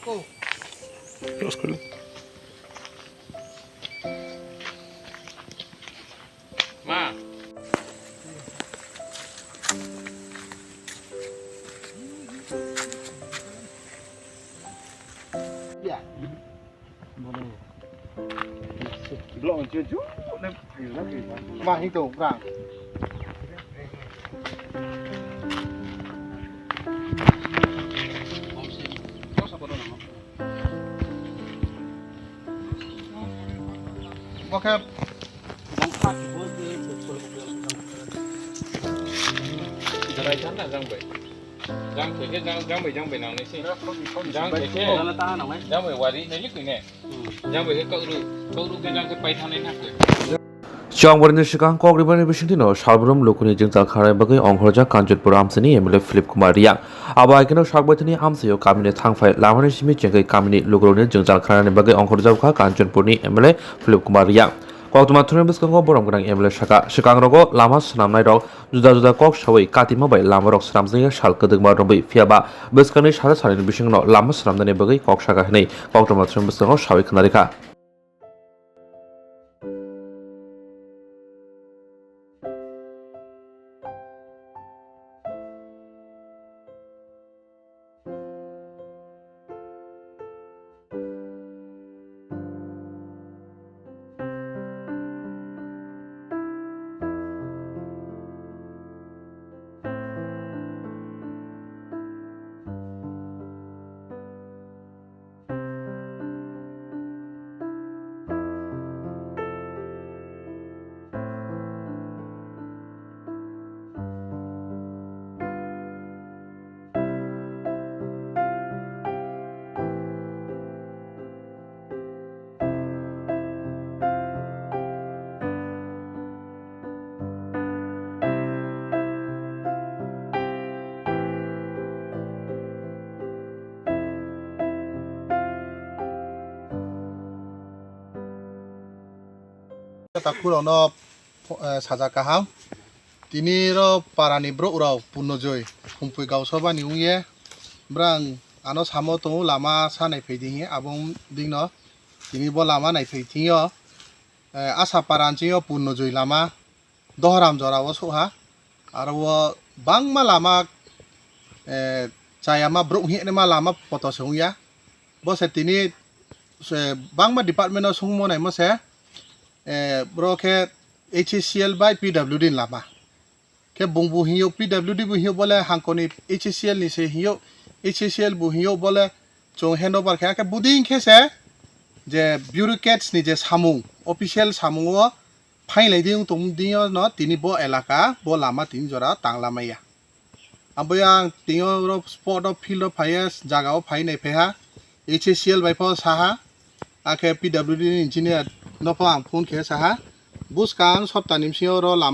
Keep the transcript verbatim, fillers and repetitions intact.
Cross kore. Ma. Block on chuchu, na phayu na phayu. Ma hi to, brang. Bo khe Jarai thar na jang bai. Jang khe khe jang, jang bai, jang bai nang nai se. Jang khe khe jang bai wari nai likwi ne. Jang bai khe kauru, kauru khe jang khe pai thanai na khe. Chongbarni swkang kok ribani bisingtwi no Salbrum lukuni jwngjal kharnai bagwi ongkhorjak Kanchanpur amchaini M L A Philip Kumar Reang. Abo hai kheno sakbaithani amchaio kamini thangphai lamani simi chengwi kamini lukurokni jwngjal kharnani bagwi ongkhorjak kha Kanchanpurni M L A Philip Kumar Reang. Koktwma thumni bwskango borom gwnang M L A saka, swkangrogo lama swnamnairok juda juda kok sawi katima bai lamarok swnamjakya sal kwdwkma romwi, phiyaba bwskangni sara salini bisingno lama swnamnani bagwi kok saka hwnwi koktwma thumni bwskango sawi khwnarikha. Takhurokno, eh, sajak kaham. Tini ro parani borok rok Purnojoy Humpui Gausabani wngye. Brang ano samo tongo lama sa naiphai di hinwi abo dino. Tini bo lama naiphai thwngyo. Eh, Asa para nchingyo Purnojoy lama. Dohoram jora o suha. Aro o bangma lama, eh, chayama borok hinwi ma lama poto se wngya. Bo se tini se bangma department o sungmo naimo se, eh, boro khe H A C L bai P W D ni lama. Khe bung bo hinyo P W D bo hinyo bole hangkoni H A C L ni se hinyo, H A C L bo hinyo bole chwng handover khe, khe buding khe se je bureaucrats ni je samung, official samung o phailai di wng tong di no tini bo elaka bo lama tini jora tangla maya. Abo yang tini oro spot o field o phaiya jaga o phai nai phaiha H A C L bai pho saha, akhe P W D ni engineer no pho ang phone khe saha, buskang sopta ni bisingo oro lama